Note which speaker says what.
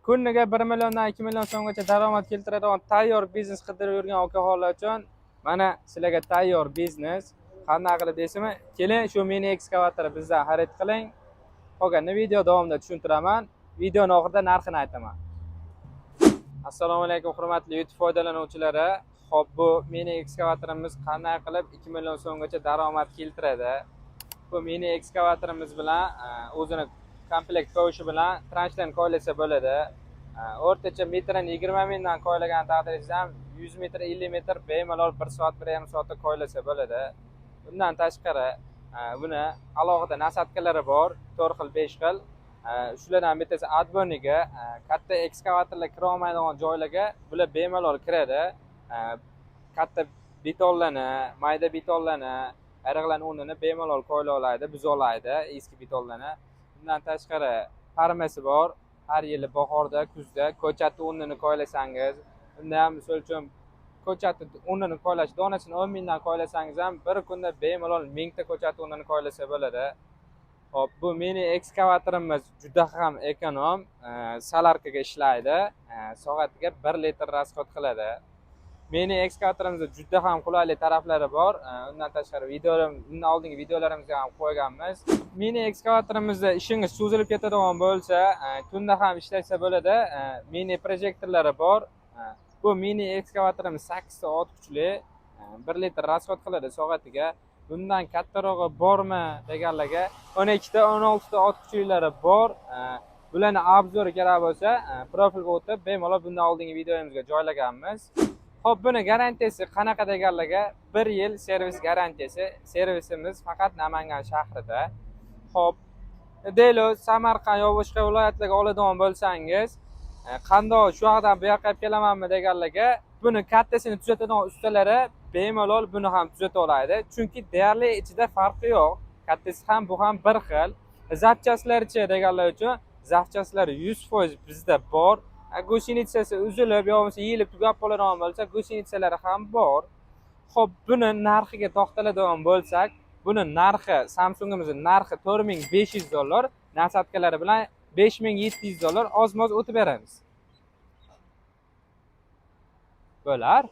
Speaker 1: Kuniga 1 milliondan 2 million so'mgacha daromad keltiradigan tayyor biznes qidirib yurgan okaxonlar uchun mana sizlarga tayyor biznes. Qanday qilib deysizmi? Keling, shu mini ekskavatorni bizdan xarid qiling. Qolganini video davomida tushuntiraman. Videoni oxirida narxini aytaman. Assalomu alaykum, hurmatli YouTube foydalanuvchilari. Xo'p, bu mini ekskavatorimiz qanday qilib 2 million so'mgacha daromad keltiradi? Bu mini ekskavatorimiz bilan o'zini komplekt kovishi bilan transhlarni koylasa bo'ladi. O'rtacha metrini 20 mingdan koylagan taqdiringizda ham 100 metr, 50 metr bemalol 1 soat, 1,5 soatda koylasa bo'ladi. Bundan tashqari, buni alohida насадка lari bor, 4 xil, 5 xil. Shulardan bittasi отбойник i, katta ekskavatorlar kira olmaydigan joylarga bular bemalol kiradi. Katta betonlarni, mayda betonlarni, ariqlarni o'rnini bemalol koyla oladi, buza oladi eski betonlarni. Bundan tashqari parmasi bor. Har yili bahorda, kuzda ko'chatni o'rnini koylasangiz, unda ham misol uchun ko'chatni o'rnini koylash donasini 10 mingdan koylasangiz ham bir kunda bemalol 1000 ta ko'chat o'rnini koylasa bo'ladi. Xo'p, bu mini ekskavatorimiz juda ham эконом, солярка ga ishlaydi, soatiga 1 litr расход qiladi. Mini ekskavatorimizda juda ham qulayli taraflari bor. Undan tashqari videolar, bundan oldingi videolarimizga ham qo'yganmiz. Mini ekskavatorimizda ishingiz cho'zilib ketadigan bo'lsa, tunda ham ishlasa bo'ladi. Mini projektorlari bor. Bu mini ekskavatorimiz 8 ta ot kuchli, 1 litr расход qiladi soatiga. Bundan kattarog'i bormi deganlarga 12 ta, 16 ta ot kuchlilari bor. Bularni обзор i kerak bo'lsa, profilga o'tib, bemalol bundan oldingi videomizga joylaganmiz. Xo'p, buni garantiyasi qanaqa deganlarga 1 yil servis garantiyasi. Servisimiz faqat Namangan shahrida. Xo'p, deylik, Samarqand yo boshqa viloyatlarga oladigan bo'lsangiz, qandoq shu yoqdan bu yoqqa olib kelamanmi deganlarga, buni kattasini tuzatadigan ustalari bemalol buni ham tuzata oladi. Chunki deyarli ichida farqi yo'q. Kattasi ham, bu ham bir xil. Запчасть larchi deganlar uchun запчасть lar 100% bizda bor. Гусеница si uzilib yo bo'lmasa yeyilib tugab qoladigan bo'lsa, гусеница lari ham bor. Xo'p, buni narxiga to'xtaladigan bo'lsak, buni narxi, Samsungimizni narxi 4500 dollar, насадка lari bilan 5700 dollar, oz-moz o'tib beramiz. Bo'lar.